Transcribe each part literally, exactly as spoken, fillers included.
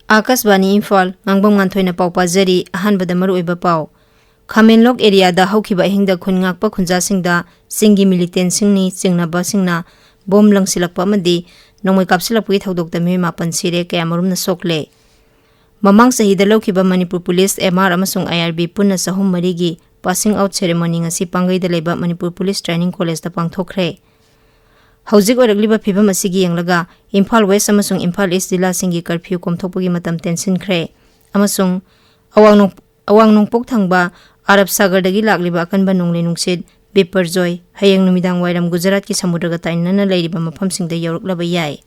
ꯑꯥꯀꯥꯁꯕꯥꯅꯤ ꯏꯝꯐꯥꯜ, ꯉꯥꯡꯕꯝ ꯉꯥꯟꯊꯣꯏꯅ ꯄꯥꯎ ꯄꯥꯖꯔꯤ꯫ ꯑꯍꯥꯟꯕꯗ ꯃꯔꯨꯑꯣꯏꯕ ꯄꯥꯎ꯫ ꯈꯥꯃꯦꯟꯂꯣꯛ ꯑꯦꯔꯤꯌꯥꯗ ꯍꯧꯈꯤꯕ ꯑꯍꯤꯡꯗ ꯈꯨꯟ ꯉꯥꯛꯄ ꯈꯨꯟꯖꯥꯁꯤꯡꯗ ꯆꯤꯡꯒꯤ ꯃꯤꯂꯤꯇꯦꯟꯁꯤꯡꯅꯤ ꯆꯤꯡꯅꯕꯁꯤꯡꯅ ꯕꯣꯝ ꯂꯪꯁꯤꯜꯂꯛꯄ ꯑꯃꯗꯤ ꯅꯣꯡꯃꯩ ꯀꯥꯞꯁꯤꯜꯂꯛꯄꯒꯤ ꯊꯧꯗꯣꯛꯇ ꯃꯤꯑꯣꯏ ꯃꯥꯄꯟ ꯁꯤꯔꯦ, ꯀꯌꯥꯃꯔꯨꯝꯅ ꯁꯣꯛꯂꯦ꯫ ꯃꯃꯥꯡ ꯆꯍꯤꯗ ꯂꯧꯈꯤꯕ ꯃꯅꯤꯄꯨꯔ ꯄꯨꯂꯤꯁ, ꯑꯦꯝ ꯑꯥꯔ ꯑꯃꯁꯨꯡ ꯑꯥꯏ ꯑꯥꯔ ꯕꯤ ꯄꯨꯟꯅ ꯆꯍꯨꯝ ꯃꯔꯤꯒꯤ ꯄꯥꯁꯤꯡ ꯑꯥꯎꯠ ꯁꯦꯔꯦꯃꯣꯅꯤ ꯉꯁꯤ ꯄꯥꯡꯒꯩꯗ ꯂꯩꯕ ꯃꯅꯤꯄꯨꯔ ꯄꯨꯂꯤꯁ ꯇ꯭ꯔꯦꯅꯤꯡ ꯀꯣꯂꯦꯖꯇ ꯄꯥꯡꯊꯣꯛꯈ꯭ꯔꯦ꯫ ꯍꯧꯖꯤꯛ ꯑꯣꯏꯔꯛꯂꯤꯕ ꯐꯤꯕꯝ ꯑꯁꯤꯒꯤ ꯌꯦꯡꯂꯒ ꯏꯝꯐꯥꯜ ꯋꯦꯁ ꯑꯃꯁꯨꯡ ꯏꯝꯐꯥꯜ ꯏꯁ ꯖꯤꯂꯥꯁꯤꯡꯒꯤ ꯀꯔꯐ꯭ꯌꯨ ꯀꯣꯝꯊꯣꯛꯄꯒꯤ ꯃꯇꯝ ꯇꯦꯟꯁꯤꯟꯈ꯭ꯔꯦ ꯑꯃꯁꯨꯡ ꯑꯋꯥꯡ ꯅꯣꯡ-, ꯑꯋꯥꯡ ꯅꯣꯡꯄꯣꯛ ꯊꯪꯕ ꯑꯔꯕ ꯁꯥꯒꯔꯗꯒꯤ ꯂꯥꯛꯂꯤꯕ ꯑꯀꯟꯕ ꯅꯣꯡꯂꯩ ꯅꯨꯡꯁꯤꯠ ꯕꯤꯄꯔꯖꯣꯏ ꯍꯌꯦꯡ ꯅꯨꯃꯤꯗꯥꯡ ꯋꯥꯏꯔꯝ ꯒꯨꯖꯔꯥꯠꯀꯤ ꯁꯃꯨꯗ꯭ꯔꯒ ꯇꯥꯏꯅꯅ ꯂꯩꯔꯤꯕ ꯃꯐꯝꯁꯤꯡꯗ ꯌꯧꯔꯛꯂꯕ ꯌꯥꯏ꯫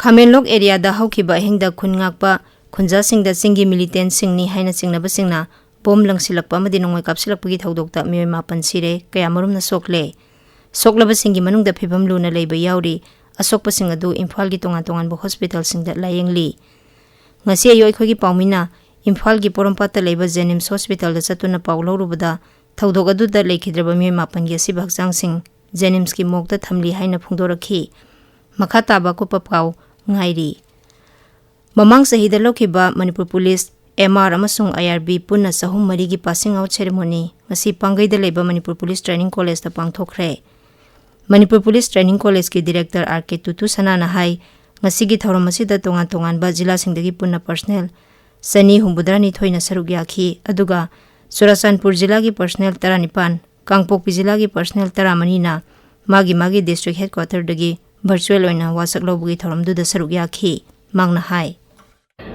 ꯈꯥꯃꯦꯟꯂꯣꯛ ꯑꯦꯔꯤꯌꯥꯗ ꯍꯧꯈꯤꯕ ꯑꯍꯤꯡꯗ ꯈꯨꯟ ꯉꯥꯛꯄ ꯈꯨꯟꯖꯥꯁꯤꯡꯗ ꯆꯤꯡꯒꯤ ꯃꯤꯂꯤꯇꯦꯟꯁꯤꯡꯅꯤ ꯍꯥꯏꯅ ꯆꯤꯡꯅꯕꯁꯤꯡꯅ ꯕꯣꯝ ꯂꯪꯁꯤꯜꯂꯛꯄ ꯑꯃꯗꯤ ꯅꯣꯡꯃꯩ ꯀꯥꯞꯁꯤꯜꯂꯛꯄꯒꯤ ꯊꯧꯗꯣꯛꯇ ꯃꯤꯑꯣꯏ ꯃꯥꯄꯟ ꯁꯤꯔꯦ, ꯀꯌꯥꯃꯔꯨꯝꯅ ꯁꯣꯛꯂꯦ꯫ ꯁꯣꯛꯂꯕꯁꯤꯡꯒꯤ ꯃꯅꯨꯡꯗ ꯐꯤꯕꯝ ꯂꯨꯅ ꯂꯩꯕ ꯌꯥꯎꯔꯤ꯫ ꯑꯁꯣꯛꯄꯁꯤꯡ ꯑꯗꯨ ꯏꯝꯐꯥꯜꯒꯤ ꯇꯣꯉꯥꯟ ꯇꯣꯉꯥꯟꯕ ꯍꯣꯁꯄꯤꯇꯥꯜꯁꯤꯡꯗ ꯂꯥꯌꯦꯡꯂꯤ꯫ ꯉꯁꯤ ꯑꯌꯨꯛ ꯑꯩꯈꯣꯏꯒꯤ ꯄꯥꯎꯃꯤꯅ ꯏꯝꯐꯥꯜꯒꯤ ꯄꯣꯔꯣꯝꯄꯥꯠꯇ ꯂꯩꯕ ꯖꯦꯅꯤꯝꯁ ꯍꯣꯁꯄꯤꯇꯥꯜꯗ ꯆꯠꯇꯨꯅ ꯄꯥꯎ ꯂꯧꯔꯨꯕꯗ ꯊꯧꯗꯣꯛ ꯑꯗꯨꯗ ꯂꯩꯈꯤꯗ꯭ꯔꯕ ꯃꯤꯑꯣꯏ ꯃꯥꯄꯟꯒꯤ ꯑꯁꯤꯕ ꯍꯛꯆꯥꯡꯁꯤꯡ ꯖꯦꯅꯤꯝꯁꯀꯤ ꯃꯣꯔꯒꯇ ꯊꯝꯂꯤ ꯍꯥꯏꯅ ꯐꯣꯡꯗꯣꯔꯛꯈꯤ꯫ ꯃꯈꯥ ꯇꯥꯕ ꯑꯀꯨꯞꯄ ꯄꯥꯎ ꯉꯥꯏꯔꯤ꯫ ꯃꯃꯥꯡ ꯆꯍꯤꯗ ꯂꯧꯈꯤꯕ ꯃꯅꯤꯄꯨꯔ ꯄꯨꯂꯤꯁ, ꯑꯦꯝ ꯑꯥꯔ ꯑꯃꯁꯨꯡ ꯑꯥꯏ ꯑꯥꯔ ꯕꯤ ꯄꯨꯟꯅ ꯆꯍꯨꯝ ꯃꯔꯤꯒꯤ ꯄꯥꯁꯤꯡ ꯑꯥꯎꯠ ꯁꯦꯔꯦꯃꯣꯅꯤ ꯉꯁꯤ ꯄꯥꯡꯒꯩꯗ ꯂꯩꯕ ꯃꯅꯤꯄꯨꯔ ꯄꯨꯂꯤꯁ ꯇ꯭ꯔꯦꯅꯤꯡ ꯀꯣꯂꯦꯖꯇ ꯄꯥꯡꯊꯣꯛꯈ꯭ꯔꯦ꯫ ꯃꯅꯤꯄꯨꯔ ꯄꯨꯂꯤꯁ ꯇ꯭ꯔꯦꯅꯤꯡ ꯀꯣꯂꯦꯖꯀꯤ ꯗꯤꯔꯦꯛꯇꯔ ꯑꯥꯔ ꯀꯦ ꯇꯨꯇꯨ ꯁꯅꯥꯅ ꯍꯥꯏ, ꯉꯁꯤꯒꯤ ꯊꯧꯔꯝ ꯑꯁꯤꯗ ꯇꯣꯉꯥꯟ ꯇꯣꯉꯥꯟꯕ ꯖꯤꯂꯥꯁꯤꯡꯗꯒꯤ ꯄꯨꯟꯅ ꯄꯔꯁꯅꯦꯜ ꯆꯅꯤ ꯍꯨꯝꯐꯨꯇꯔꯥꯅꯤꯊꯣꯏꯅ ꯁꯔꯨꯛ ꯌꯥꯈꯤ, ꯑꯗꯨꯒ ꯆꯨꯔꯥꯆꯥꯟꯄꯨꯔ ꯖꯤꯂꯥꯒꯤ ꯄꯔꯁꯅꯦꯜ ꯇꯔꯥꯅꯤꯄꯥꯟ, ꯀꯥꯡꯄꯣꯛꯄꯤ ꯖꯤꯂꯥꯒꯤ ꯄꯔꯁꯅꯦꯜ ꯇꯔꯥꯃꯔꯤꯅ ꯃꯥꯒꯤ ꯃꯥꯒꯤ ꯗꯤꯁꯇ꯭ꯔꯤꯛ ꯍꯦꯗꯀ꯭ꯋꯥꯇꯔꯗꯒꯤ ꯚꯔꯆꯨꯑꯦꯜ ꯑꯣꯏꯅ ꯋꯥꯁꯛ ꯂꯧꯕꯒꯤ ꯊꯧꯔꯝꯗꯨꯗ ꯁꯔꯨꯛ ꯌꯥꯈꯤ꯫ ꯃꯍꯥꯛꯅ ꯍꯥꯏ,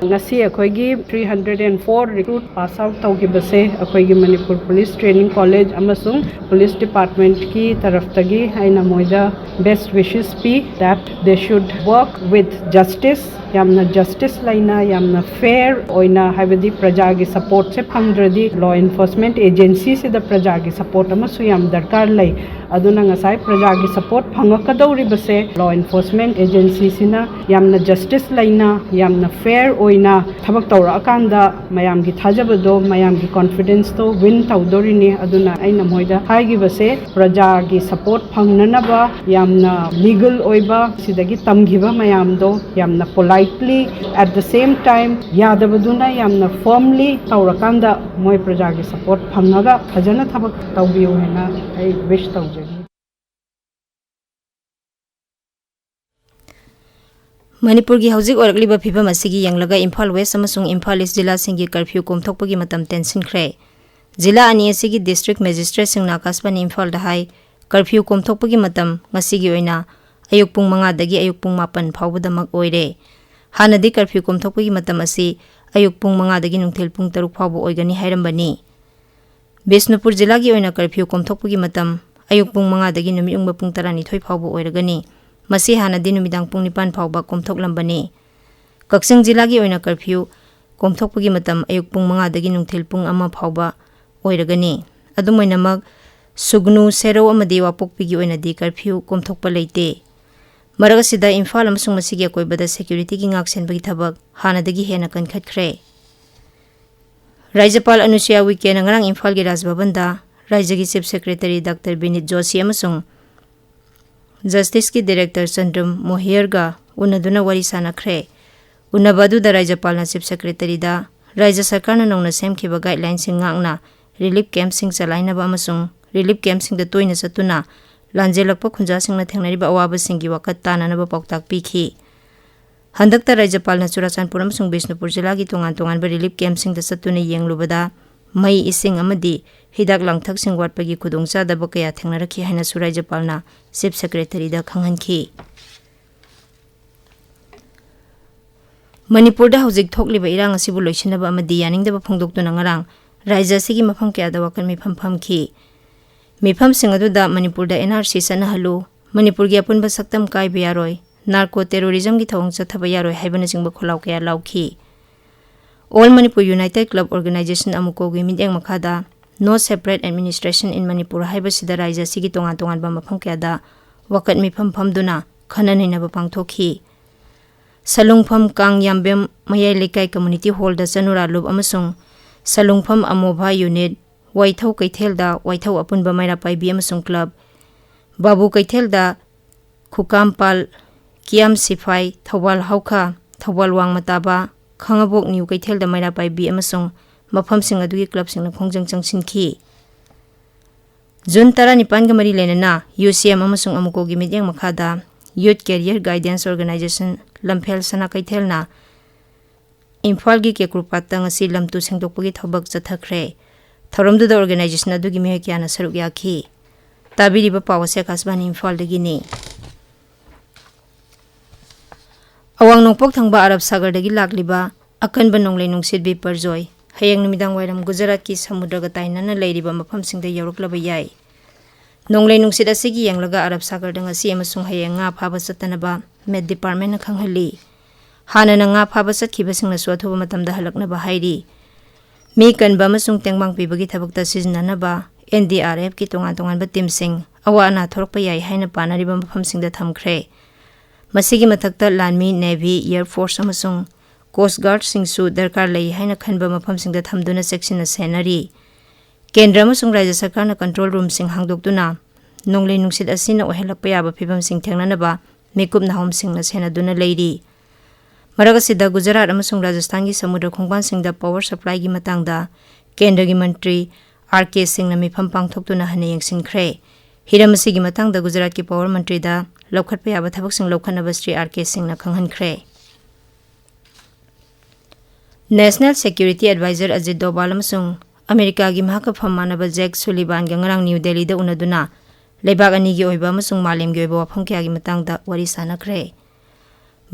ꯉꯁꯤ ꯑꯩꯈꯣꯏꯒꯤ three hundred and four recruit pass out ꯇꯧꯈꯤꯕꯁꯦ ꯑꯩꯈꯣꯏꯒꯤ ꯃꯅꯤꯄꯨꯔ ꯄꯨꯂꯤꯁ ꯇ꯭ꯔꯦꯅꯤꯡ ꯀꯣꯂꯦꯖ ꯑꯃꯁꯨꯡ ꯄꯨꯂꯤꯁ ꯗꯤꯄꯥꯔꯠꯃꯦꯟꯠꯀꯤ ꯇꯔꯐꯇꯒꯤ ꯑꯩꯅ ꯃꯣꯏꯗ best wishes P, that they should work with justice. ꯌꯥꯝꯅ ꯖꯁꯇꯤꯁ ꯂꯩꯅ, ꯌꯥꯝꯅ ꯐꯦꯌꯔ ꯑꯣꯏꯅ, ꯍꯥꯏꯕꯗꯤ ꯄ꯭ꯔꯖꯥꯒꯤ ꯁꯄꯣꯔꯠꯁꯦ ꯐꯪꯗ꯭ꯔꯗꯤ ꯂꯣ ꯑꯦꯟꯐꯣꯔꯁꯃꯦꯟꯠ ꯑꯦꯖꯦꯟꯁꯤꯁꯤꯗ ꯄ꯭ꯔꯖꯥꯒꯤ ꯁꯄꯣꯔꯠ ꯑꯃꯁꯨ ꯌꯥꯝ ꯗꯔꯀꯥꯔ ꯂꯩ꯫ ꯑꯗꯨꯅ ꯉꯁꯥꯏ ꯄ꯭ꯔꯖꯥꯒꯤ ꯁꯄꯣꯔꯠ ꯐꯪꯉꯛꯀꯗꯧꯔꯤꯕꯁꯦ ꯂꯣ ꯑꯦꯟꯐꯣꯔꯁꯃꯦꯟ ꯑꯦꯖꯦꯟꯁꯤꯁꯤꯅ ꯌꯥꯝꯅ ꯖꯁꯇꯤꯁ ꯂꯩꯅ, ꯌꯥꯝꯅ ꯐꯦꯌꯔ ꯑꯣꯏꯅ ꯊꯕꯛ ꯇꯧꯔꯛꯑꯀꯥꯟꯗ ꯃꯌꯥꯝꯒꯤ ꯊꯥꯖꯕꯗꯣ, ꯃꯌꯥꯝꯒꯤ ꯀꯣꯟꯐꯤꯗꯦꯟꯁꯇꯣ ꯋꯤꯟ ꯇꯧꯗꯣꯔꯤꯅꯤ꯫ ꯑꯗꯨꯅ ꯑꯩꯅ ꯃꯣꯏꯗ ꯍꯥꯏꯈꯤꯕꯁꯦ, ꯄ꯭ꯔꯖꯥꯒꯤ ꯁꯄꯣꯔꯠ ꯐꯪꯅꯅꯕ ꯌꯥꯝꯅ ꯂꯤꯒꯜ ꯑꯣꯏꯕ, ꯁꯤꯗꯒꯤ ꯇꯝꯈꯤꯕ ꯃꯌꯥꯝꯗꯣ ꯌꯥꯝꯅ ꯄꯣꯂꯥꯏꯠꯂꯤ, at the same time ꯌꯥꯗꯕꯗꯨꯅ ꯌꯥꯝꯅ ꯐꯔꯝꯂꯤ ꯇꯧꯔꯀꯥꯟꯗ ꯃꯣꯏ ꯄ꯭ꯔꯖꯥꯒꯤ ꯁꯄꯣꯔꯠ ꯐꯪꯉꯒ ꯐꯖꯅ ꯊꯕꯛ ꯇꯧꯕꯤꯌꯨ ꯍꯥꯏꯅ ꯑꯩ ꯋꯤꯁ ꯇꯧꯖꯔꯤ꯫ ꯃꯅꯤꯄꯨꯔꯒꯤ ꯍꯧꯖꯤꯛ ꯑꯣꯏꯔꯛꯂꯤꯕ ꯐꯤꯕꯝ ꯑꯁꯤꯒꯤ ꯌꯦꯡꯂꯒ ꯏꯝꯐꯥꯜ ꯋꯦꯁ ꯑꯃꯁꯨꯡ ꯏꯝꯐꯥꯜ ꯏꯁ ꯖꯤꯂꯥꯁꯤꯡꯒꯤ ꯀꯔꯐ꯭ꯌꯨ ꯀꯣꯝꯊꯣꯛꯄꯒꯤ ꯃꯇꯝ ꯇꯦꯟꯁꯤꯟꯈ꯭ꯔꯦ꯫ ꯖꯤꯂꯥ ꯑꯅꯤ ꯑꯁꯤꯒꯤ ꯗꯤꯁꯇ꯭ꯔꯤꯛ ꯃꯦꯖꯤꯁꯇ꯭ꯔꯦꯠꯁꯤꯡꯅ ꯑꯥꯀꯥꯁꯕꯥꯅꯤ ꯏꯝꯐꯥꯜꯗ ꯍꯥꯏ, ꯀꯔꯐ꯭ꯌꯨ ꯀꯣꯝꯊꯣꯛꯄꯒꯤ ꯃꯇꯝ ꯉꯁꯤꯒꯤ ꯑꯣꯏꯅ ꯑꯌꯨꯛ ꯄꯨꯡ ꯃꯉꯥꯗꯒꯤ ꯑꯌꯨꯛ ꯄꯨꯡ ꯃꯥꯄꯟ ꯐꯥꯎꯕꯗꯃꯛ ꯑꯣꯏꯔꯦ꯫ ꯍꯥꯟꯅꯗꯤ ꯀꯔꯐ꯭ꯌꯨ ꯀꯣꯝꯊꯣꯛꯄꯒꯤ ꯃꯇꯝ ꯑꯁꯤ ꯑꯌꯨꯛ ꯄꯨꯡ ꯃꯉꯥꯗꯒꯤ ꯅꯨꯡꯊꯤꯜ ꯄꯨꯡ ꯇꯔꯨꯛ ꯐꯥꯎꯕ ꯑꯣꯏꯒꯅꯤ ꯍꯥꯏꯔꯝꯕꯅꯤ꯫ ꯕꯤꯁꯅꯨꯄꯨꯔ ꯖꯤꯂꯥꯒꯤ ꯑꯣꯏꯅ ꯀꯔꯐ꯭ꯌꯨ ꯀꯣꯝꯊꯣꯛꯄꯒꯤ ꯃꯇꯝ ꯑꯌꯨꯛ ꯄꯨꯡ ꯃꯉꯥꯗꯒꯤ ꯅꯨꯃꯤꯠ ꯌꯨꯡꯕ ꯄꯨꯡ ꯇꯔꯥꯅꯤꯊꯣꯏ ꯐꯥꯎꯕ ꯑꯣꯏꯔꯒꯅꯤ꯫ ꯃꯁꯤ ꯍꯥꯟꯅꯗꯤ ꯅꯨꯃꯤꯗꯥꯡ ꯄꯨꯡ ꯅꯤꯄꯥꯟ ꯐꯥꯎꯕ ꯀꯣꯝꯊꯣꯛꯂꯝꯕꯅꯤ꯫ ꯀꯛꯆꯤꯡ ꯖꯤꯂꯥꯒꯤ ꯑꯣꯏꯅ ꯀꯔꯐ꯭ꯌꯨ ꯀꯣꯝꯊꯣꯛꯄꯒꯤ ꯃꯇꯝ ꯑꯌꯨꯛ ꯄꯨꯡ ꯃꯉꯥꯗꯒꯤ ꯅꯨꯡꯊꯤꯜ ꯄꯨꯡ ꯑꯃ ꯐꯥꯎꯕ ꯑꯣꯏꯔꯒꯅꯤ꯫ ꯑꯗꯨꯝ ꯑꯣꯏꯅꯃꯛ, ꯁꯨꯒꯅꯨ, ꯁꯦꯔꯧ ꯑꯃꯗꯤ ꯋꯥꯄꯣꯛꯄꯤꯒꯤ ꯑꯣꯏꯅꯗꯤ ꯀꯔꯐ꯭ꯌꯨ ꯀꯣꯝꯊꯣꯛꯄ ꯂꯩꯇꯦ꯫ ꯃꯔꯛ ꯑꯁꯤꯗ ꯏꯝꯐꯥꯜ ꯑꯃꯁꯨꯡ ꯃꯁꯤꯒꯤ ꯑꯀꯣꯏꯕꯗ ꯁꯦꯀ꯭ꯌꯨꯔꯤꯇꯤꯒꯤ ꯉꯥꯛꯁꯦꯟꯕꯒꯤ ꯊꯕꯛ ꯍꯥꯟꯅꯗꯒꯤ ꯍꯦꯟꯅ ꯀꯟꯈꯠꯈ꯭ꯔꯦ꯫ ꯔꯥꯖ꯭ꯌꯄꯥꯜ ꯑꯅꯨꯁꯨꯌꯥ ꯎꯏꯀꯦꯅ ꯉꯔꯥꯡ ꯏꯝꯐꯥꯜꯒꯤ ꯔꯥꯖ ꯚꯕꯟꯗ ꯔꯥꯖ꯭ꯌꯒꯤ ꯆꯤꯐ ꯁꯦꯀ꯭ꯔꯦꯇꯔꯤ ꯗꯥꯛꯇꯔ ꯕꯤꯅꯤꯠ ꯖꯣꯁꯤ ꯑꯃꯁꯨꯡ ꯖꯁꯇꯤꯁꯀꯤ ꯗꯤꯔꯦꯛꯇꯔ ꯆꯟꯗ꯭ꯔꯝ ꯃꯣꯍꯤꯌꯔꯒ ꯎꯅꯗꯨꯅ ꯋꯥꯔꯤ ꯁꯥꯅꯈ꯭ꯔꯦ꯫ ꯎꯅꯕ ꯑꯗꯨꯗ ꯔꯥꯖ꯭ꯌꯄꯥꯜꯅ ꯆꯤꯐ ꯁꯦꯀ꯭ꯔꯦꯇꯔꯤꯗ ꯔꯥꯖ꯭ꯌ ꯁꯔꯀꯥꯔꯅ ꯅꯧꯅ ꯁꯦꯝꯈꯤꯕ ꯒꯥꯏꯗꯂꯥꯏꯟꯁꯤꯡ ꯉꯥꯛꯅ ꯔꯤꯂꯤꯐ ꯀꯦꯝꯞꯁꯤꯡ ꯆꯂꯥꯏꯅꯕ ꯑꯃꯁꯨꯡ ꯔꯤꯂꯤꯐ ꯀꯦꯝꯞꯁꯤꯡꯗ ꯇꯣꯏꯅ ꯆꯠꯇꯨꯅ ꯂꯥꯟꯖꯦꯜꯂꯛꯄ ꯈꯨꯟꯖꯥꯁꯤꯡꯅ ꯊꯦꯡꯅꯔꯤꯕ ꯑꯋꯥꯕꯁꯤꯡꯒꯤ ꯋꯥꯀꯠ ꯇꯥꯅꯅꯕ ꯄꯥꯎꯇꯥꯛ ꯄꯤꯈꯤ꯫ ꯍꯟꯗꯛꯇ ꯔꯥꯖ꯭ꯌꯄꯥꯜꯅ ꯆꯨꯔꯥꯆꯥꯟꯄꯨꯔ ꯑꯃꯁꯨꯡ ꯕꯤꯁꯅꯨꯄꯨꯔ ꯖꯤꯂꯥꯒꯤ ꯇꯣꯉꯥꯟ ꯇꯣꯉꯥꯟꯕ ꯔꯤꯂꯤꯐ ꯀꯦꯝꯞꯁꯤꯡꯗ ꯆꯠꯇꯨꯅ ꯌꯦꯡꯂꯨꯕꯗ ꯃꯩ, ꯏꯁꯤꯡ ꯑꯃꯗꯤ ꯍꯤꯗꯥꯛ ꯂꯥꯡꯊꯛꯁꯤꯡ ꯋꯥꯠꯄꯒꯤ ꯈꯨꯗꯣꯡꯆꯥꯗꯕ ꯀꯌꯥ ꯊꯦꯡꯅꯔꯛꯈꯤ ꯍꯥꯏꯅꯁꯨ ꯔꯥꯖ꯭ꯌꯄꯥꯜꯅ ꯆꯤꯐ ꯁꯦꯀ꯭ꯔꯦꯇꯔꯤꯗ ꯈꯪꯍꯟꯈꯤ꯫ ꯃꯅꯤꯄꯨꯔꯗ ꯍꯧꯖꯤꯛ ꯊꯣꯛꯂꯤꯕ ꯏꯔꯥꯡ ꯑꯁꯤꯕꯨ ꯂꯣꯏꯁꯤꯟꯅꯕ ꯑꯃꯗꯤ ꯌꯥꯅꯤꯡꯗꯕ ꯐꯣꯡꯗꯣꯛꯇꯨꯅ ꯉꯔꯥꯡ ꯔꯥꯖ꯭ꯌ ꯑꯁꯤꯒꯤ ꯃꯐꯝ ꯀꯌꯥꯗ ꯋꯥꯀꯠ ꯃꯤꯐꯝ ꯐꯝꯈꯤ꯫ ꯃꯤꯐꯝꯁꯤꯡ ꯑꯗꯨꯗ ꯃꯅꯤꯄꯨꯔꯗ ꯑꯦꯟ ꯑꯥꯔ ꯁꯤ ꯆꯠꯅꯍꯜꯂꯨ, ꯃꯅꯤꯄꯨꯔꯒꯤ ꯑꯄꯨꯟꯕ ꯁꯛꯇꯝ ꯀꯥꯏꯕ ꯌꯥꯔꯣꯏ, ꯅꯥꯔꯀꯣ ꯇꯦꯔꯣꯔꯤꯖꯝꯒꯤ ꯊꯧꯑꯣꯡ ꯆꯠꯊꯕ ꯌꯥꯔꯣꯏ ꯍꯥꯏꯕꯅꯆꯤꯡꯕ ꯈꯣꯜꯂꯥꯎ ꯀꯌꯥ ꯂꯥꯎꯈꯤ꯫ All Manipur united club organisation, ꯑꯃꯨꯀꯣꯒꯤ ꯃꯤꯠꯌꯦꯡ ꯃꯈꯥꯗ No Separate Administration in Manipur ꯍꯥꯏꯕꯁꯤꯗ ꯔꯥꯖ꯭ꯌ ꯑꯁꯤꯒꯤ ꯇꯣꯉꯥꯟ ꯇꯣꯉꯥꯟꯕ ꯃꯐꯝ ꯀꯌꯥꯗ ꯋꯥꯀꯠ ꯃꯤꯐꯝ ꯐꯝꯗꯨꯅ ꯈꯟꯅ ꯅꯩꯅꯕ ꯄꯥꯡꯊꯣꯛꯈꯤ꯫ ꯁꯂꯨꯡꯐꯝ ꯀꯥꯡ ꯌꯥꯝꯕꯦꯝ ꯃꯌꯥꯏ ꯂꯩꯀꯥꯏ ꯀꯝꯃ꯭ꯌꯨꯅꯤꯇꯤ ꯍꯣꯜꯗ ꯆꯅꯨꯔꯥ ꯂꯨꯞ ꯑꯃꯁꯨꯡ ꯁꯂꯨꯡꯐꯝ ꯑꯃꯣꯚꯥ ꯌꯨꯅꯤꯠ, ꯋꯥꯏꯊꯧ ꯀꯩꯊꯦꯜꯗ ꯋꯥꯏꯊꯧ ꯑꯄꯨꯟꯕ ꯃꯩꯔꯥ ꯄꯥꯏꯕꯤ ꯑꯃꯁꯨꯡ ꯀ꯭ꯂꯕ, ꯕꯥꯕꯨ ꯀꯩꯊꯦꯜꯗ ꯈꯨꯀꯥꯝꯄꯥꯜ, ꯀꯤꯌꯥꯝ ꯁꯤꯐꯥꯏ, ꯊꯧꯕꯥꯜ ꯍꯥꯎꯈꯥ, ꯊꯧꯕꯥꯜ ꯋꯥꯡꯃ ꯇꯥꯕ, ꯈꯥꯉꯕꯣꯛ ꯅ꯭ꯌꯨ ꯀꯩꯊꯦꯜꯗ ꯃꯩꯔꯥ ꯄꯥꯏꯕꯤ ꯑꯃꯁꯨꯡ ꯃꯐꯝꯁꯤꯡ ꯑꯗꯨꯒꯤ ꯀ꯭ꯂꯕꯁꯤꯡꯅ ꯈꯣꯡꯖꯪ ꯆꯪꯁꯤꯟꯈꯤ꯫ ꯖꯨꯟ ꯇꯔꯥꯅꯤꯄꯥꯟꯒ ꯃꯔꯤ ꯂꯩꯅꯅ ꯌꯨ ꯁꯤ ꯑꯦꯝ ꯑꯃꯁꯨꯡ ꯑꯃꯨꯀꯣꯒꯤ ꯃꯤꯠꯌꯦꯡ ꯃꯈꯥꯗ Youth Career Guidance Organization ꯂꯝꯐꯦꯜ ꯁꯅꯥ ꯀꯩꯊꯦꯜꯅ ꯏꯝꯐꯥꯜꯒꯤ ꯀꯦꯀ꯭ꯔꯨꯄꯥꯠꯇ ꯉꯁꯤ ꯂꯝ ꯇꯨ ꯁꯦꯡꯗꯣꯛꯄꯒꯤ ꯊꯕꯛ ꯆꯠꯊꯈ꯭ꯔꯦ꯫ ꯊꯧꯔꯝꯗꯨꯗ organization ꯑꯗꯨꯒꯤ ꯃꯤꯑꯣꯏ ꯀꯌꯥꯅ ꯁꯔꯨꯛ ꯌꯥꯈꯤ꯫ ꯇꯥꯕꯤꯔꯤꯕ ꯄꯥꯎ ꯑꯁꯤ ꯑꯀꯥꯁꯕꯥꯅꯤ ꯏꯝꯐꯥꯜꯗꯒꯤꯅꯤ꯫ ꯑꯋꯥꯡ ꯅꯣꯡꯄꯣꯛ ꯊꯪꯕ ꯑꯔꯕ ꯁꯥꯒꯔꯗꯒꯤ ꯂꯥꯛꯂꯤꯕ ꯑꯀꯟꯕ ꯅꯣꯡꯂꯩ ꯅꯨꯡꯁꯤꯠ ꯕꯤꯄꯔꯖꯣꯏ ꯍꯌꯦꯡ ꯅꯨꯃꯤꯗꯥꯡ ꯋꯥꯏꯔꯝ ꯒꯨꯖꯔꯥꯠꯀꯤ ꯁꯃꯨꯗ꯭ꯔꯒ ꯇꯥꯏꯅꯅ ꯂꯩꯔꯤꯕ ꯃꯐꯝꯁꯤꯡꯗ ꯌꯧꯔꯛꯂꯕ ꯌꯥꯏ꯫ ꯅꯣꯡꯂꯩ ꯅꯨꯡꯁꯤꯠ ꯑꯁꯤꯒꯤ ꯌꯦꯡꯂꯒ ꯑꯔꯕ ꯁꯥꯒꯔꯗ ꯉꯁꯤ ꯑꯃꯁꯨꯡ ꯍꯌꯦꯡ ꯉꯥ ꯐꯥꯕ ꯆꯠꯇꯅꯕ ꯃꯦꯠ ꯗꯤꯄꯥꯔꯠꯃꯦꯟꯅ ꯈꯪꯍꯜꯂꯤ꯫ ꯍꯥꯟꯅꯅ ꯉꯥ ꯐꯥꯕ ꯆꯠꯈꯤꯕꯁꯤꯡꯅꯁꯨ ꯑꯊꯨꯕ ꯃꯇꯝꯗ ꯍꯜꯂꯛꯅꯕ ꯍꯥꯏꯔꯤ꯫ ꯃꯤ ꯀꯟꯕ ꯑꯃꯁꯨꯡ ꯇꯦꯡꯕꯥꯡ ꯄꯤꯕꯒꯤ ꯊꯕꯛꯇ ꯁꯤꯖꯤꯟꯅꯅꯕ ꯑꯦꯟ ꯗꯤ ꯑꯥꯔ ꯑꯦꯐꯀꯤ ꯇꯣꯉꯥꯟ ꯇꯣꯉꯥꯟꯕ ꯇꯤꯝꯁꯤꯡ ꯑꯋꯥ ꯑꯅꯥ ꯊꯣꯔꯛꯄ ꯌꯥꯏ ꯍꯥꯏꯅ ꯄꯥꯅꯔꯤꯕ ꯃꯐꯝꯁꯤꯡꯗ ꯊꯝꯈ꯭ꯔꯦ꯫ ꯃꯁꯤꯒꯤ ꯃꯊꯛꯇ ꯂꯥꯟꯃꯤ, ꯅꯦꯚꯤ, ꯑꯦꯌꯔ ꯐꯣꯔꯁ ꯑꯃꯁꯨꯡ ꯀꯣꯁ ꯒꯥꯔꯗꯁꯤꯡꯁꯨ ꯗꯔꯀꯥꯔ ꯂꯩ ꯍꯥꯏꯅ ꯈꯟꯕ ꯃꯐꯝꯁꯤꯡꯗ ꯊꯝꯗꯨꯅ ꯆꯦꯛꯁꯤꯟꯅ ꯁꯦꯟꯅꯔꯤ꯫ ꯀꯦꯟꯗ꯭ꯔ ꯑꯃꯁꯨꯡ ꯔꯥꯖ꯭ꯌ ꯁꯔꯀꯥꯔꯅ ꯀꯟꯇ꯭ꯔꯣꯜ ꯔꯨꯝꯁꯤꯡ ꯍꯥꯡꯗꯣꯛꯇꯨꯅ ꯅꯣꯡꯂꯩ ꯅꯨꯡꯁꯤꯠ ꯑꯁꯤꯅ ꯑꯣꯏꯍꯜꯂꯛꯄ ꯌꯥꯕ ꯐꯤꯕꯝꯁꯤꯡ ꯊꯦꯡꯅꯅꯕ ꯃꯤꯀꯨꯞ ꯅꯥꯍꯣꯝꯁꯤꯡꯅ ꯁꯦꯟꯅꯗꯨꯅ ꯂꯩꯔꯤ꯫ ꯃꯔꯛ ꯑꯁꯤꯗ ꯒꯨꯖꯔꯥꯠ ꯑꯃꯁꯨꯡ ꯔꯥꯖꯁꯊꯥꯟꯒꯤ ꯁꯃꯨꯗ꯭ꯔ ꯈꯣꯡꯕꯥꯟꯁꯤꯡꯗ ꯄꯥꯋꯔ ꯁꯄ꯭ꯂꯥꯏꯒꯤ ꯃꯇꯥꯡꯗ ꯀꯦꯟꯗ꯭ꯔꯒꯤ ꯃꯟꯇ꯭ꯔꯤ ꯑꯥꯔ ꯀꯦ ꯁꯤꯡꯅ ꯃꯤꯐꯝ ꯄꯥꯡꯊꯣꯛꯇꯨꯅ ꯍꯟꯅ ꯌꯦꯡꯁꯤꯟꯈ꯭ꯔꯦ꯫ ꯍꯤꯔꯝ ꯑꯁꯤꯒꯤ ꯃꯇꯥꯡꯗ ꯒꯨꯖꯔꯥꯠꯀꯤ ꯄꯥꯋꯔ ꯃꯟꯇ꯭ꯔꯤꯗ ꯂꯧꯈꯠꯄ ꯌꯥꯕ ꯊꯕꯛꯁꯤꯡ ꯂꯧꯈꯠꯅꯕ ꯁ꯭ꯔꯤ ꯑꯥꯔ ꯀꯦ ꯁꯤꯡꯅ ꯈꯪꯍꯟꯈ꯭ꯔꯦ꯫ National Security Advisor ꯑꯖꯤꯠ ꯗꯣꯚꯥꯜ ꯑꯃꯁꯨꯡ ꯑꯃꯦꯔꯤꯀꯥꯒꯤ ꯃꯍꯥꯛꯀ ꯐꯝ ꯃꯥꯟꯅꯕ ꯖꯦꯛ ꯁꯨꯂꯤꯚꯥꯟꯒ ꯉꯔꯥꯡ ꯅ꯭ꯌꯨ ꯗꯦꯜꯂꯤꯗ ꯎꯅꯗꯨꯅ ꯂꯩꯕꯥꯛ ꯑꯅꯤꯒꯤ ꯑꯣꯏꯕ ꯑꯃꯁꯨꯡ ꯃꯥꯂꯦꯝꯒꯤ ꯑꯣꯏꯕ ꯋꯥꯐꯝ ꯀꯌꯥꯒꯤ ꯃꯇꯥꯡꯗ ꯋꯥꯔꯤ ꯁꯥꯅꯈ꯭ꯔꯦ꯫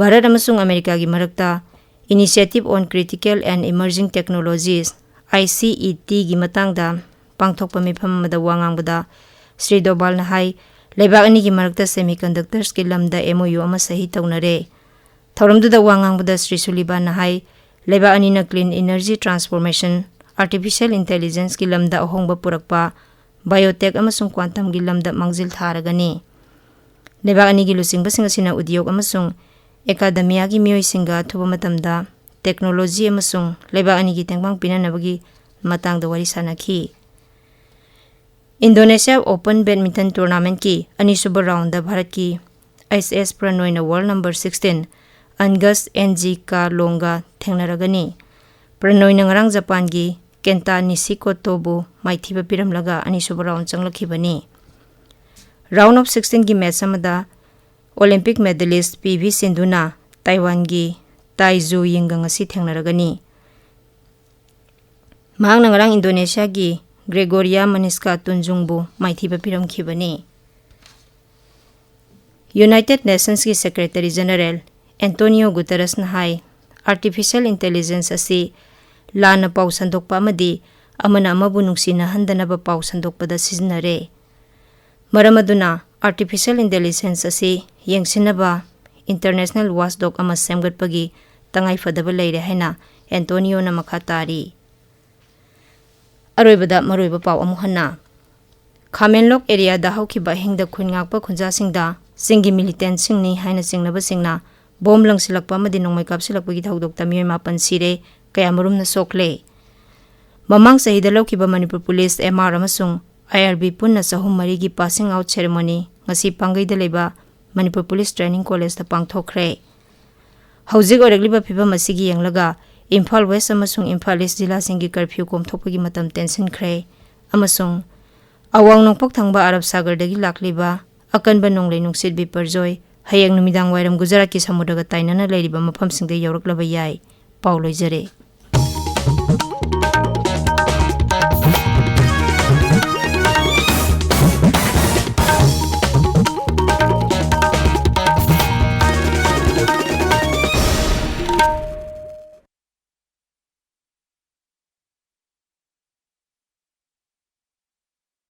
ꯚꯥꯔꯠ ꯑꯃꯁꯨꯡ ꯑꯃꯦꯔꯤꯀꯥꯒꯤ ꯃꯔꯛꯇ Initiative on Critical and Emerging Technologies, I C E T, ꯒꯤ ꯃꯇꯥꯡꯗ ꯄꯥꯡꯊꯣꯛꯄ ꯃꯤꯐꯝ ꯑꯃꯗ ꯋꯥ ꯉꯥꯡꯕꯗ ꯁ꯭ꯔꯤ ꯗꯣꯚꯥꯜꯅ ꯍꯥꯏ, ꯂꯩꯕꯥꯛ ꯑꯅꯤꯒꯤ ꯃꯔꯛꯇ semiconductors ꯀꯤ ꯂꯝꯗ M O U ꯑꯃ ꯁꯍꯤ ꯇꯧꯅꯔꯦ꯫ ꯊꯧꯔꯝꯗꯨꯗ ꯋꯥ ꯉꯥꯡꯕꯗ ꯁ꯭ꯔꯤ ꯁꯨꯂꯤꯚꯥꯟꯅ ꯍꯥꯏ, ꯂꯩꯕꯥꯛ ꯑꯅꯤꯅ clean energy transformation, ꯑꯥꯔꯇꯤꯐꯤꯁꯤꯌꯦꯜ ꯏꯟꯇꯦꯂꯤꯖꯦꯟꯁꯀꯤ ꯂꯝꯗ ꯑꯍꯣꯡꯕ ꯄꯨꯔꯛꯄ, ꯕꯥꯏꯑꯣꯇꯦꯛ ꯑꯃꯁꯨꯡ ꯀ꯭ꯋꯥꯟꯇꯝꯒꯤ ꯂꯝꯗ ꯃꯥꯡꯖꯤꯜ ꯊꯥꯔꯒꯅꯤ꯫ ꯂꯩꯕꯥꯛ ꯑꯅꯤꯒꯤ ꯂꯨꯆꯤꯡꯕꯁꯤꯡ ꯑꯁꯤꯅ ꯎꯗꯤꯌꯣꯒ ꯑꯃꯁꯨꯡ ꯑꯦꯀꯥꯗꯦꯃꯤꯌꯥꯒꯤ ꯃꯤꯑꯣꯏꯁꯤꯡꯒ ꯑꯊꯨꯕ ꯃꯇꯝꯗ ꯇꯦꯛꯅꯣꯂꯣꯖꯤ ꯑꯃꯁꯨꯡ ꯂꯩꯕꯥꯛ ꯑꯅꯤꯒꯤ ꯇꯦꯡꯕꯥꯡ ꯄꯤꯅꯅꯕꯒꯤ ꯃꯇꯥꯡꯗ ꯋꯥꯔꯤ ꯁꯥꯅꯈꯤ꯫ ꯏꯟꯗꯣꯅꯦꯁꯤꯌꯥ ꯑꯣꯄꯟ ꯕꯦꯗꯃꯤꯟꯇꯟ ꯇꯣꯔꯅꯥꯃꯦꯟꯠꯀꯤ ꯑꯅꯤꯁꯨꯕ ꯔꯥꯎꯟꯗ ꯚꯥꯔꯠꯀꯤ ꯑꯩꯆ ꯑꯦꯁ ꯄ꯭ꯔꯅꯣꯏꯅ world number sixteen Angus Ng Ka ꯂꯣꯡꯒ ꯊꯦꯡꯅꯔꯒꯅꯤ꯫ ꯄ꯭ꯔꯅꯣꯏꯅ ꯉꯔꯥꯡ ꯖꯄꯥꯟꯒꯤ ꯀꯦꯟꯇꯥ ꯅꯤꯁꯤꯀꯣꯇꯣꯕꯨ ꯃꯥꯏꯊꯤꯕ ꯄꯤꯔꯝꯂꯒ ꯑꯅꯤꯁꯨꯕ ꯔꯥꯎꯟ ꯆꯪꯂꯛꯈꯤꯕꯅꯤ꯫ ꯔꯥꯎꯟ ꯑꯣꯐ ꯁꯤꯛꯁꯇꯤꯟꯒꯤ ꯃꯦꯠꯆ ꯑꯃꯗ ꯑꯣꯂꯤꯝꯄꯤꯛ ꯃꯦꯗꯂꯤꯁ꯭ꯠ ꯄꯤ ꯚꯤ ꯁꯤꯟꯙꯨꯅ ꯇꯥꯏꯋꯥꯟꯒꯤ ꯇꯥꯏꯖꯨ ꯌꯤꯡꯒ ꯉꯁꯤ ꯊꯦꯡꯅꯔꯒꯅꯤ꯫ ꯃꯍꯥꯛꯅ ꯉꯔꯥꯡ ꯏꯟꯗꯣꯅꯦꯁꯤꯌꯥꯒꯤ ꯒ꯭ꯔꯦꯒꯣꯔꯤꯌꯥ ꯃꯅꯤꯁꯀꯥ ꯇꯨꯟꯖꯨꯡꯕꯨ ꯃꯥꯏꯊꯤꯕ ꯄꯤꯔꯝꯈꯤꯕꯅꯤ꯫ ꯌꯨꯅꯥꯏꯇꯦꯗ ꯅꯦꯁꯟꯁꯀꯤ ꯁꯦꯀ꯭ꯔꯦꯇꯔꯤ ꯖꯦꯅꯔꯦꯜ ꯑꯦꯟꯇꯣꯅꯤꯌꯣ ꯒꯨꯇꯔꯁꯅ ꯍꯥꯏ, ꯑꯥꯔꯇꯤꯐꯤꯁꯤꯌꯦꯜ ꯏꯟꯇꯦꯂꯤꯖꯦꯟꯁ ꯑꯁꯤ ꯂꯥꯟꯅ ꯄꯥꯎ ꯁꯟꯗꯣꯛꯄ ꯑꯃꯗꯤ ꯑꯃꯅ ꯑꯃꯕꯨ ꯅꯨꯡꯁꯤꯅꯍꯟꯗꯅꯕ ꯄꯥꯎ ꯁꯟꯗꯣꯛꯄꯗ ꯁꯤꯖꯤꯟꯅꯔꯦ꯫ ꯃꯔꯝ ꯑꯗꯨꯅ ꯑꯥꯔꯇꯤꯐꯤꯁꯤꯌꯦꯜ ꯏꯟꯇꯦꯂꯤꯖꯦꯟꯁ ꯑꯁꯤ ꯌꯦꯡꯁꯤꯟꯅꯕ ꯏꯟꯇꯔꯅꯦꯁꯅꯦꯜ ꯋꯥꯆꯗꯣꯒ ꯑꯃ ꯁꯦꯝꯒꯠꯄꯒꯤ ꯇꯉꯥꯏꯐꯗꯕ ꯂꯩꯔꯦ ꯍꯥꯏꯅ ꯑꯦꯟꯇꯣꯅꯤꯌꯣꯅ ꯃꯈꯥ ꯇꯥꯔꯤ꯫ ꯑꯔꯣꯏꯕꯗ ꯃꯔꯨꯑꯣꯏꯕ ꯄꯥꯎ ꯑꯃꯨꯛ ꯍꯟꯅ꯫ ꯈꯥꯃꯦꯟꯂꯣꯛ ꯑꯦꯔꯤꯌꯥꯗ ꯍꯧꯈꯤꯕ ꯑꯍꯤꯡꯗ ꯈꯨꯟ ꯉꯥꯛꯄ ꯈꯨꯟꯖꯥꯁꯤꯡꯗ ꯆꯤꯡꯒꯤ ꯃꯤꯂꯤꯇꯦꯟꯁꯤꯡꯅꯤ ꯍꯥꯏꯅ ꯆꯤꯡꯅꯕꯁꯤꯡꯅ ꯕꯣꯝ ꯂꯪꯁꯤꯜꯂꯛꯄ ꯑꯃꯗꯤ ꯅꯣꯡꯃꯩ ꯀꯥꯞꯁꯤꯜꯂꯛꯄꯒꯤ ꯊꯧꯗꯣꯛꯇ ꯃꯤꯑꯣꯏ ꯃꯥꯄꯟ ꯁꯤꯔꯦ, ꯀꯌꯥꯃꯔꯨꯝꯅ ꯁꯣꯛꯂꯦ꯫ ꯃꯃꯥꯡ ꯆꯍꯤꯗ ꯂꯧꯈꯤꯕ ꯃꯅꯤꯄꯨꯔ ꯄꯨꯂꯤꯁ, ꯑꯦꯝ ꯑꯥꯔ ꯑꯃꯁꯨꯡ ꯑꯥꯏ ꯑꯥꯔ ꯕꯤ ꯄꯨꯟꯅ ꯆꯍꯨꯝ ꯃꯔꯤꯒꯤ ꯄꯥꯁꯤꯡ ꯑꯥꯎꯠ ꯁꯦꯔꯦꯃꯣꯅꯤ ꯉꯁꯤ ꯄꯥꯡꯒꯩꯗ ꯂꯩꯕ ꯃꯅꯤꯄꯨꯔ ꯄꯨꯂꯤꯁ ꯇ꯭ꯔꯦꯅꯤꯡ ꯀꯣꯂꯦꯖꯇ ꯄꯥꯡꯊꯣꯛꯈ꯭ꯔꯦ꯫ ꯍꯧꯖꯤꯛ ꯑꯣꯏꯔꯛꯂꯤꯕ ꯐꯤꯕꯝ ꯑꯁꯤꯒꯤ ꯌꯦꯡꯂꯒ ꯏꯝꯐꯥꯜ ꯋꯦꯁ ꯑꯃꯁꯨꯡ ꯏꯝꯐꯥꯜ ꯏꯁ ꯖꯤꯂꯥꯁꯤꯡꯒꯤ ꯀꯔꯐ꯭ꯌꯨ ꯀꯣꯝꯊꯣꯛꯄꯒꯤ ꯃꯇꯝ ꯇꯦꯟꯁꯤꯟꯈ꯭ꯔꯦ ꯑꯃꯁꯨꯡ ꯑꯋꯥꯡ ꯅꯣꯡꯄꯣꯛ ꯊꯪꯕ ꯑꯔꯕ ꯁꯥꯒꯔꯗꯒꯤ ꯂꯥꯛꯂꯤꯕ ꯑꯀꯟꯕ ꯅꯣꯡꯂꯩ ꯅꯨꯡꯁꯤꯠ ꯕꯤꯄꯔꯖꯣꯏ ꯍꯌꯦꯡ ꯅꯨꯃꯤꯗꯥꯡ ꯋꯥꯏꯔꯝ ꯒꯨꯖꯔꯥꯠꯀꯤ ꯁꯃꯨꯗ꯭ꯔꯒ ꯇꯥꯏꯅꯅ ꯂꯩꯔꯤꯕ ꯃꯐꯝꯁꯤꯡꯗ ꯌꯧꯔꯛꯂꯕ ꯌꯥꯏ꯫ ꯄꯥꯎ ꯂꯣꯏꯖꯔꯦ꯫